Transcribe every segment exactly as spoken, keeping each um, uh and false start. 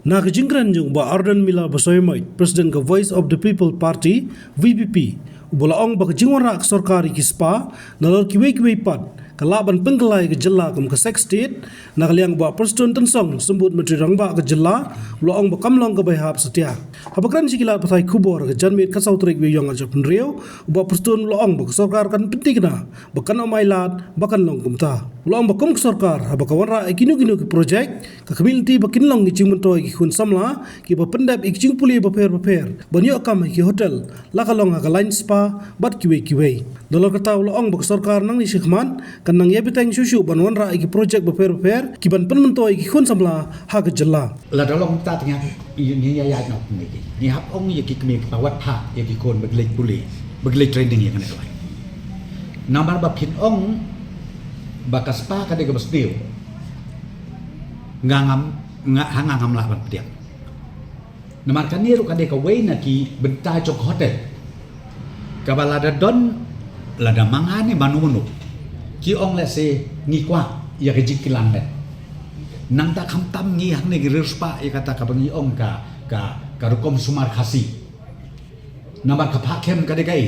Na ka jingkren jong u Bah Ardent Miller Basaiawmoit, President ka Voice of the People Party, V P P, uba la ong ba ka jingwanrah ka sorkar ïa ki spa nalor kiwei kiwei pat ka lah ban pynkylla ïa ka jylla kum ka sex state. Na ka liang u Bah Prestone Tynsong, Symbud Myntri Rangbah ka jylla, u la ong ba kam long kaba ïahap satia. Haba kren sha ki lad pathai khubor ha ka janmiet khatsaw tarik u Ïaïong ar hajar arphew hynriew, u Bah Prestone u la ong ba ka sorkar kan pynthikna ba kan ym ailad ba kan long kumta. U la ong ba kum ka sorkar, haba ka wanrah ïa kino kino ki projek, ka khmih lynti ba kin long ki jingmyntoi ïa ki khun samla kiba pyndep ïa ki jingpule bapher bapher ban ïoh kam ha ki hotel, la ka long ha ka lain spa bad kiwei kiwei. Nalor kata u la ong ba ka sorkar nangne shakhmat kan nang ïabteng shuh shuh ban wanrah ïa ki projek bapher bapher ki ban pynmyntoi ïa ki khun samla ha ka jylla. Lada long kumta te ngi hap, ngi, ngi ïa ïaid noh kumne ki. Ngi hap ong ïa ki kmie ki ba wat phah ïa ki khun ba ki leit pule, ba ki leit training ïa kane ka lain. Namar ba phin ong ba ka spa ka dei kaba sniew, nga ngam, nga, ha nga ngam lah ban pdiang. Namar kane ruh ka dei kawei na ki bynta jong ka hotel. Kaba lada don, lada ma nga ne mano mano, ki ong lehse ngi kwah ïa ka jingkylla met. Nangta khamtam ngi hangne ngi riewspah ïa kata kaba ngi ong ka, ka, ka rukom sumar Khasi. Namar ka phah kem ka dei kaei?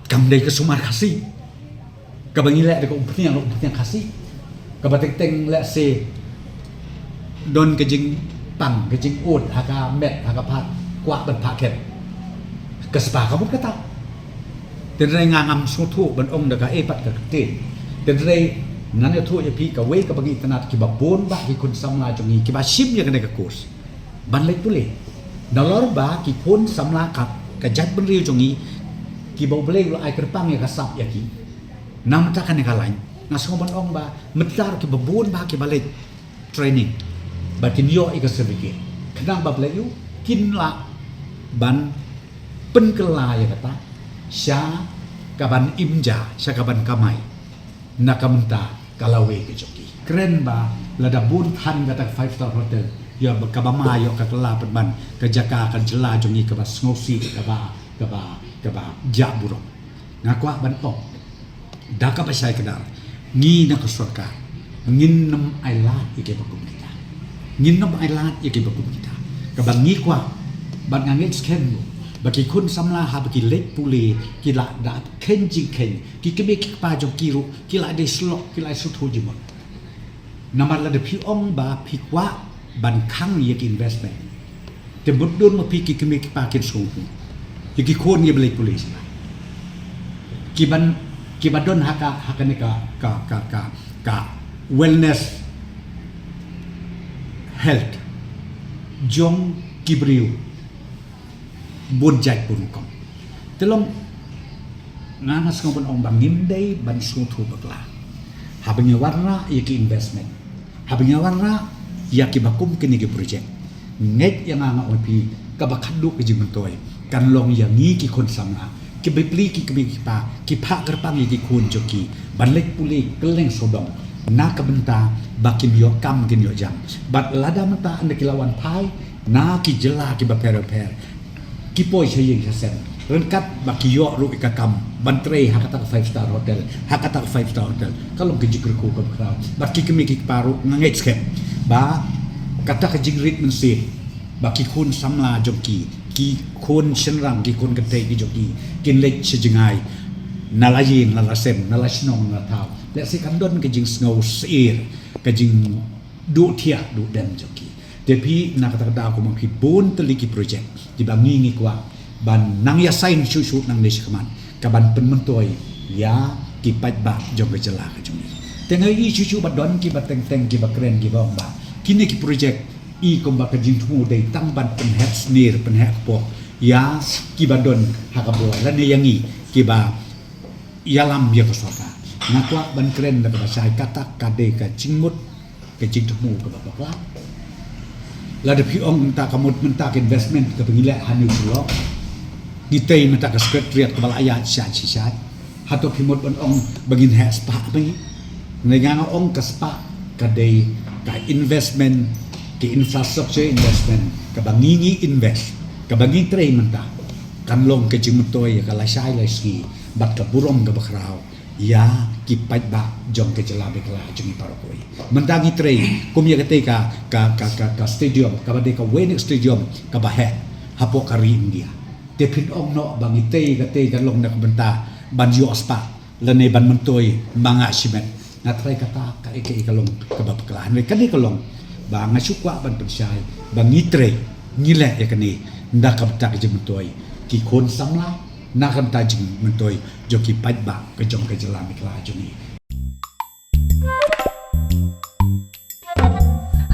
Kam dei ka sumar Khasi. Kaba ngi leh da ka umphniang, umphniang Khasi. Kaba teng teng lehse don ka jingpang, ka jingud ha ka met, ha ka phad, kwah ban phah kem. Ka spa ka mut kata. Tynrai nga ngam sngewthuh ban ong da kaei pat ka ktien. Tynrai ngan ïathuh ïa phi kawei kaba ngi itynnad, kiba bun bah ki khun samla jong ngi kiba shim ïa kane ka course ban leit pule. Nalor ba ki khun samla ka, ka jaitbynriew jong ngi, kiba U Blei u la ai kyrpang ïa ka sap ïa ki, namar kane ka lain, nga sngew ban ong ba mynta ruh kiba bun bah kiba leit training ba kin ïoh ïa ka certificate, khnang ba balei, kin lah ban pynkylla ïa kata sha ka ban im ja, sha ka ban kamai na ka bynta ka lawei ka jong ki. Kren ba lada bun than kata ka five star hotel, ïa ba kaba ma ïoh ka kylla pynban ka jaka, ka jylla jong ngi kaba sngewsih, kaba, kaba, kaba jah burom. Nga kwah ban ong da kaba shai kdar, ngi na ka sorkar ngin ym ailad ïa kiba kum kita. Ngin ym ailad ïa kiba kum kita. Kaba ngi kwah, bad nga ngeit skhem ruh ba ki khun samla haba ki leit pule ki la da kheiñ jingkheiñ, ki kmie ki kpa jong ki ruh ki la dei slok, ki la sngewthuh jingmut. Namar lada phi ong ba phi kwah ban khang ïa ki investment, te mut don ma phi ki kmie ki kpa kin sngewthuh ïa ki khun ïa ba leit pule sha, ki ban, ki ba don ha ka, ha kane ka, ka, ka, ka, ka wellness health jong ki briew bun jait bun rukom. Te long, nga nga sngew ban ong ba ngim dei ban sngewthuh bakla. Haba ngi wanrah ïa ki investment, haba ngi wanrah ïa kiba kum kine ki project, ngeit ïa nga, nga ong ïa phi, kaba khatduh ka jingmyntoi kan long ïa ngi ki khun samla, kiba plie ki kmie ki kpa, ki phah kyrpang ïa ki khun jong ki ban leit pule kylleng sawdong na ka bynta ba kin ïoh kam, kin ïoh jam. Bad lada mynta ynda ki la wan phai na ki jylla kiba pher bapher, ki poi sha ïing sha sem ryngkat ba ki ïoh ruh ïa ka kam ban trei ha kata ka five star hotel, ha kata ka five star hotel, ka long ka jingkyrkhu kaba khraw. Bad ki kmie ki kpa ruh nga ngeit skhem ba kata ka jingrit mynsiem ba ki khun samla jong ki, ki khun shynrang, ki khun kynthei ki jong ki kin leit sha jngai na la ïing na la sem, na la shnong na la thaw, lehse kan don ka jingsngew sheptieng, ka jingduh thiah duh dem jong ki. Te phi, na kata ka daw kumba phi, bun tylli ki project kiba ngi ngi kwah ban nang ïa sign shuh shuh nangne shakhmat, ka ban pynmyntoi ïa ki paidbah jong ka jylla ka jong ngi. Te nga ïohi shuh shuh ba don kiba teng teng, kiba kren, kiba ong ba kine ki project i kumba ka jingthmu dei tang ban pynheh snier, pynheh kpoh ïa kiba don ha ka bor lane ïa ngi kiba ïalam ïa ka sorkar. Nga kwah ban kren da kaba shai, kata ka dei ka jingmut, ka jingthmu kaba bakla. Lada phi ong mynta ka mut mynta ka investment kaba ngi leh ha New Shillong, ngi tei mynta ka secretariat kaba la ïaid shisha shisha, hato phi mut ban ong ba ngin heh spah ba ngi? Nga nga ong ka spah ka dei ka investment, ka infrastructure investment kaba ngi ngi invest, kaba ngi trei mynta, kan long ka jingmyntoi ïa ka lashai lashisngi bad ka burom kaba khraw ïa ki paidbah jong ka jylla Meghalaya jong ngi baroh kawei. Mynta ngi trei kum ïa katei ka, ka, ka, ka, ka stadium, kaba dei kawei na ki stadium kaba heh hapoh ka ri India. Te phin ong noh ba ngi tei katei ka long na ka bynta ban ïoh spah lane ban myntoi ma nga shimet. Nga tharai kata kaei kaei ka long kaba bakla. Hynrei kane ka long ba nga shu kwah ban pynshai ba ngi trei, ngi leh ïa kane na ka bynta ka jingmyntoi ki khun samla, na ka bynta jingmyntoi jong ki paidbah ka jong ka jylla Meghalaya jong ngi.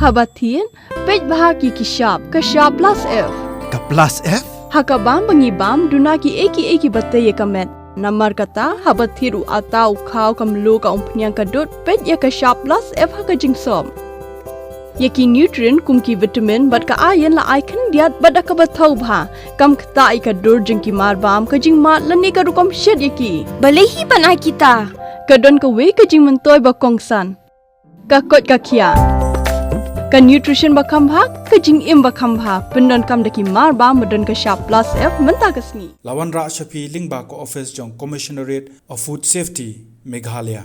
Haba thied, peit bha ki ki shap, ka shap plus F. Ka plus F? Ha ka bam ba ngi bam, duna ki ei ki ei kiba tei ïa ka met. Namar kata, haba thied u atta, u khaw, ka mluh, ka umphniang, ka dud, peit ïa ka shap plus F ha ka jingsop. Ïa ki nutrient kum ki vitamin bad ka iron la ai khyndiat bad da kaba thaw bha. Kam ktah ïa ka dur jong ki mar bam, ka jingmad lane ka rukom shet ïa ki. Balei hi ban ai kita? Ka don kawei ka jingmyntoi ba kongsan. Ka koit ka khiah. Ka nutrition ba kham bha, ka jingim ba kham bha. Pyndonkam da ki mar bam ba don ka shap plus F mynta ka sngi. La wanrah sha phi lyngba ka office jong Commissionerate of Food Safety, Meghalaya.